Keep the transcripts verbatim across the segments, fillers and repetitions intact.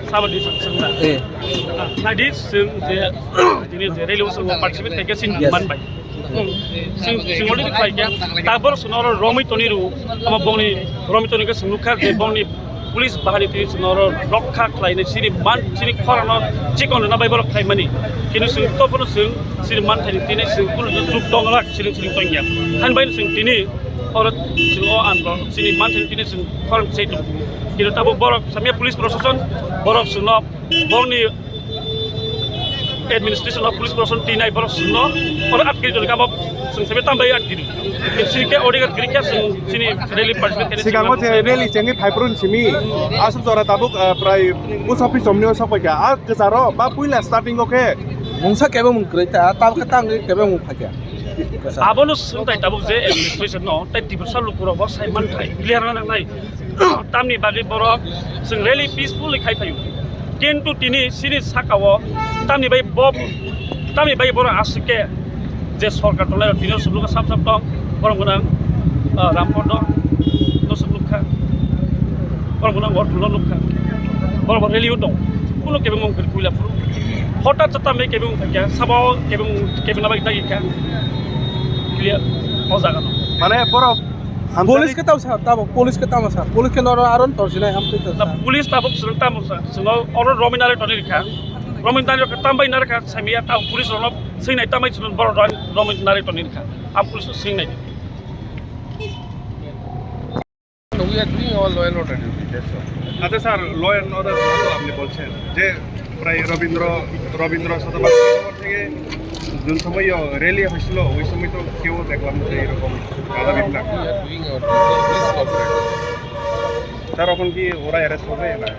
Sabadi sengna. Eh. Nadi seng je, tini je rally o seng participate khaikhe sini Yes. man bai. Sing, sing already khaikhe. Tabor seno oro romwi toni ru. Ama bongni romwi toni khe seng nukha je bongni police bahari tini seno oro rokha khlaini sini man, sini khorano chikon na bai borok khlaimani. Kini sing to bono sing sini man thani tini sing kunu juk dong rak sini sini tongya. Han bai sing tini oro sing o an ro sini man thani tini sing khorang sei tong. Kini tabuk borok samya police proshashan borok sino Borokni administration of police proshashan tinai borok sino oro atkiri toni kamo sing sabi tambai atkiri. Sini ke order kiri kya sing sini rally participate kani Sigango sini je rally chengwi phaiphuru simi aswk jora tabuk, ah, prai post office omni o sokpaikha. Ah, kwcharo ba puila starting o khe mungsa kebo mung kwrwi ta, tabuk khe tangwi kebo mung phaikha. Abono swngtai tabuk je administration no tai Tiprasa lukurok bo sai manthai clear na nangnai. Tamni bagwi borok chwng rally peacefully khai phaio. Kintu tini sini saka o tamni bai bo, tamni bai borok aswk khe je sorkar tongnai rok tini o sumluk sap sap tong, borok gwnang, ah, Rampur dong, no sumluk kha, borok gwnang Orthul no nuk kha, borok bo rally o tong, kuno kebengmung kwrwi puila phuru. Hotat jata me kebengmung kha kya, sabo kebengmung kebengna bai dagi kha, clear o jaga no. Mane borok Police ke tamo sir, tamo, police ke tamo sir, police ke noro aron torsinai hamtwi ta Na sir. Police tabuk sir tamo sir, sino oro rominare toni rikha. Rominare rikha, tambai nare kha, samia tamo police rono singnai tambai sino boro ron-, rominare toni rikha. Am police singnai. We are doing our law and order duty, that's all. আচ্ছা sir, law and order কথা আপনি বলছেন যে প্রায় রবীন্দ্র, রবীন্দ্র শতবার্ষিকী থেকে জুন সময় র‍্যালি হয়েছিল, ওই সময় তো কেউ দেখলাম না যে এরকম বাধা বিঘ্ন। We are doing our duty. Please cooperate. Sir, এখন কি ওরা অ্যারেস্ট হবে না?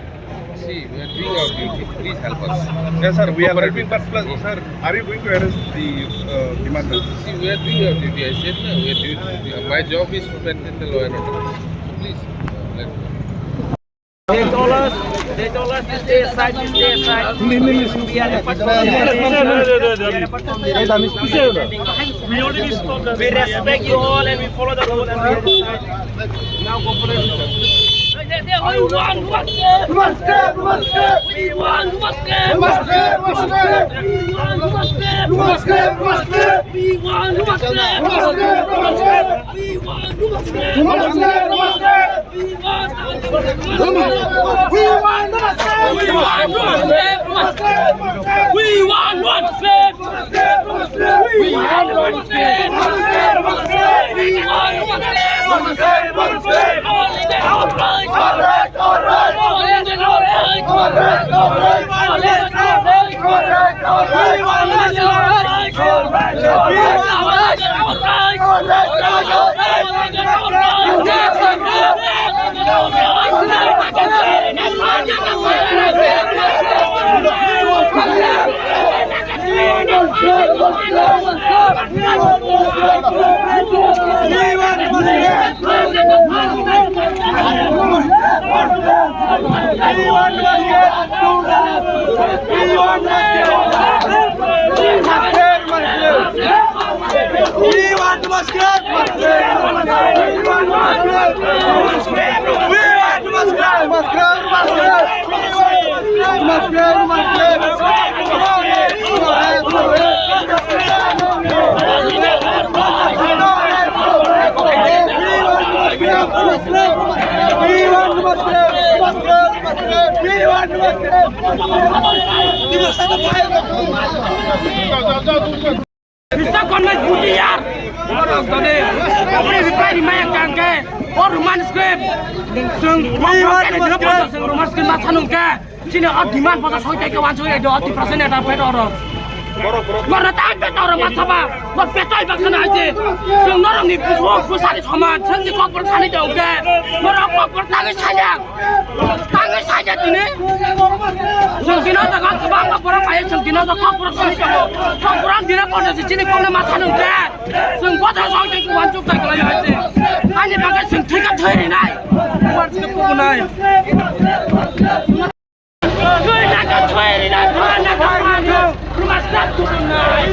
See, we are doing our duty. Please help us. Yes, sir, we are helping, but plus, sir, are you going to arrest the, uh, demand? See, we are doing our duty. I said, no, we are doing, my job is to maintain the law and order. Please, let They told us, they told us to stay aside, to stay aside. We are the first one. We are the first one. We already stopped. We respect you all and we follow the rule and we are aside. Now go for it. We want justice. We want justice. We want justice. We want justice. We want justice. We want justice. We want justice. We want justice. We want justice. We want justice. We want justice. We want justice. Bisa kon mai buti yar. Oro dode. Obri reply di maya kangke. Or Roman script. Sung. Sung Roman script ma sanung ke. Sini o demand pada soi teke wan soi do ati persen eta pet oro. Warna tan pet oro ma saba. Mo petoi bakana aje. Sung norong ni busu busari soman. Sung ni kokpor sani dong ke. Norong kokpor tangi sayang. Tangwi saja tini. Sengkino jaga kwbangma borok bai sengkino jaga kok borok sengkino. Kok borok dina kono se chini kono ma sanung ke. Seng bota song ke kuwan chuk tak lai hai se. Ani bagai seng thika thoi ri nai. Kuwan chuk kuku nai. Thoi na ka thoi ri nai, thoi na ka thoi ri nai. Rumah stop tu nai.